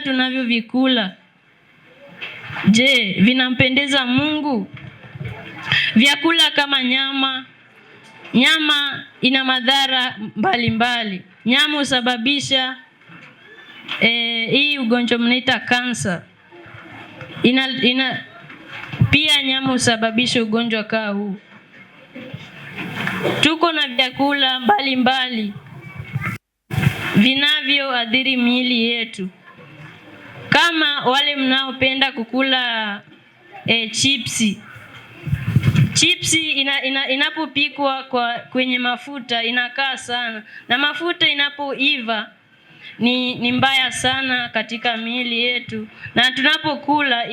tunavyovikula, je, vinampendeza Mungu? Vyakula kama nyama, nyama ina madhara mbalimbali. Nyama husababisha hii ugonjwa mnaita kansa. Ina pia nyama husababisha ugonjwa kaa huu. Tuko na vyakula mbalimbali vinavyoathiri miili yetu, kama wale mnaopenda kukula chipsi. Chipsi inapopikwa kwenye mafuta inakaa sana, na mafuta inapoiva ni mbaya sana katika miili yetu, na tunapokula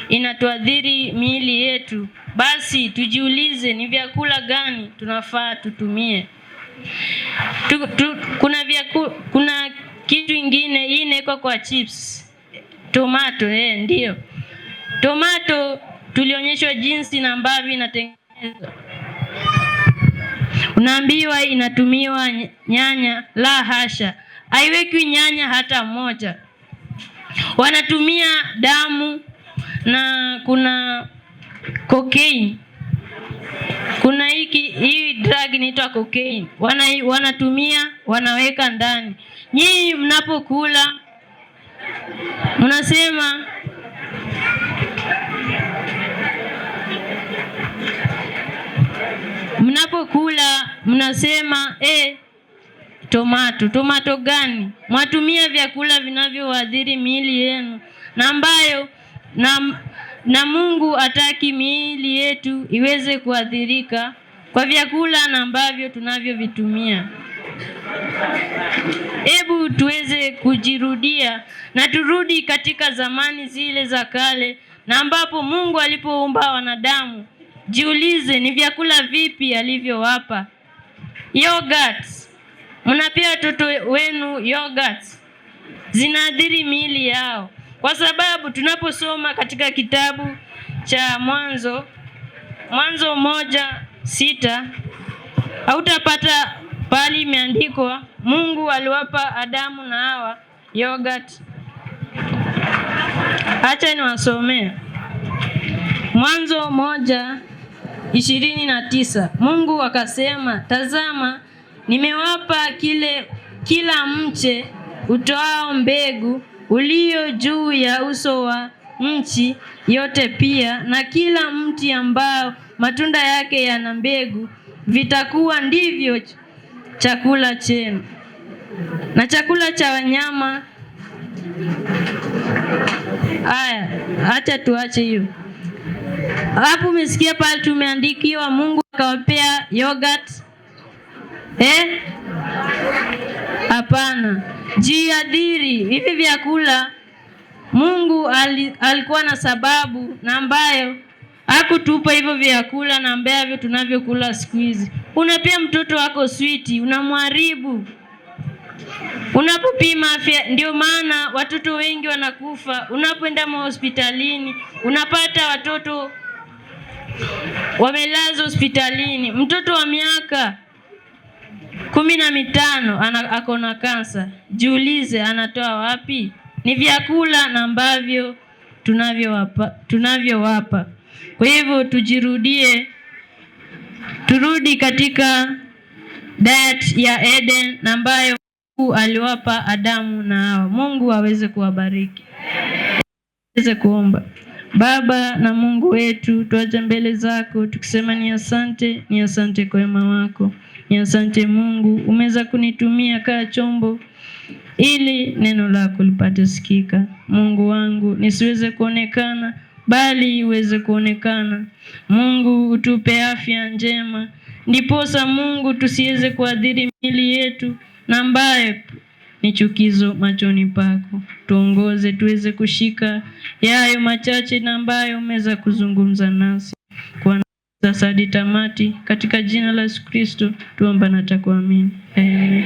inatuathiri miili yetu. Basi tujiulize ni vyakula gani tunafaa tutumie. Kuna kitu ingine hii inawekwa kwa chips, tomato. Ndio tomato tulionyeshwa jinsi na ambavyo inatengenezwa. Unaambiwa inatumiwa nyanya, la hasha, haiwekwi nyanya hata moja. Wanatumia damu na kuna cocaine. Kuna hii drug inaitwa cocaine. Wanatumia, wanaweka ndani. Nyinyi mnapokula mnasema tomato. Tomato gani? Mwatumia vyakula vinavyoathiri miili yenu na ambayo na Mungu hataki miili yetu iweze kuathirika kwa vyakula na ambavyo tunavyovitumia. Hebu tuweze kujirudia na turudi katika zamani zile za kale na ambapo Mungu alipoumba wanadamu. Jiulize ni vyakula vipi alivyowapa. Yogurt. Mnapea watoto wenu yogurt. Zinaathiri miili yao. Kwa sababu tunaposoma katika kitabu cha Mwanzo, Mwanzo 1:6, hautapata pali imeandikwa Mungu aliwapa Adamu na Hawa yogurt. Acha niwasomee. Mwanzo 1:29. Mungu akasema, tazama nimewapa kila mche utoao mbegu ulio juu ya uso wa nchi yote, pia na kila mti ambao matunda yake yana mbegu, vitakuwa ndivyo chakula chenu. Na chakula cha wanyama. Aya, acha tuache hiyo. Hapo umesikia pale tumeandikiwa Mungu akawapea yogurt. Hapana. Jiadhiri hivi vyakula. Mungu alikuwa na sababu na ambayo hakutupa hivyo vyakula na ambavyo tunavyokula siku hizi. Unapea mtoto wako switi, unamharibu. Unapopima afya, ndio maana watoto wengi wanakufa. Unapoenda hospitalini unapata watoto wamelazwa hospitalini. Mtoto wa miaka 15 ako na kansa. Jiulize anatoa wapi? Ni vyakula na ambavyo tunavyowapa. Kwa hivyo tujirudie, turudi katika diet ya Eden na ambayo Mungu aliwapa Adamu na Hawa. Mungu aweze kuwabariki. Aweze kuomba. Baba na Mungu wetu, tuache mbele zako tukisema ni asante, ni asante kwa wema wako. Ni asante Mungu, umeweza kunitumia kaa chombo ili neno lako lipate sikika. Mungu wangu, nisiweze kuonekana bali uweze kuonekana. Mungu, utupe afya njema, ndiposa Mungu tusiweze kuadhiri miili yetu na ambaye ni chukizo machoni pako. Tuongoze tuweze kushika yayo machache na ambayo umeweza kuzungumza nasi kwa sasa hadi tamati, katika jina la Yesu Kristo tuomba na takuamini. Amen.